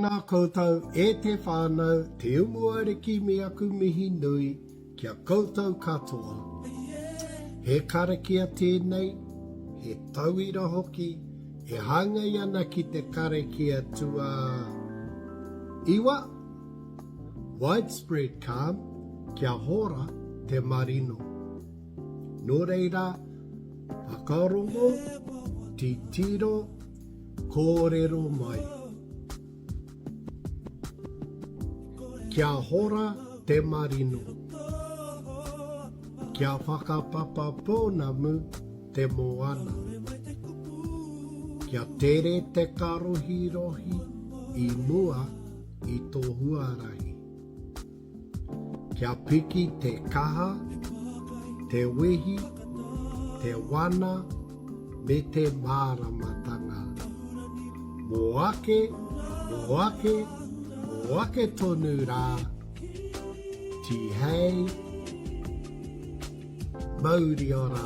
Tēnā koutou e te whānau Te Umuariki me aku mihi nui ki a koutou katoa. He karakia tēnei, he tauira hoki e hāngai ana ki te karakia tua iwa, Widespread calm, kia hora te marino. Nō reira, whakarongo, titiro, kōrero mai. Kia hora te marino. Kia whakapapa pounamu te moana. Kia tere te karohirohi i mua i tō huarahi. Kia piki te kaha, te wehi, te wana me te māramatanga. Mō ake, mō ake, mō ake tonu rā, tihei, mauri ora!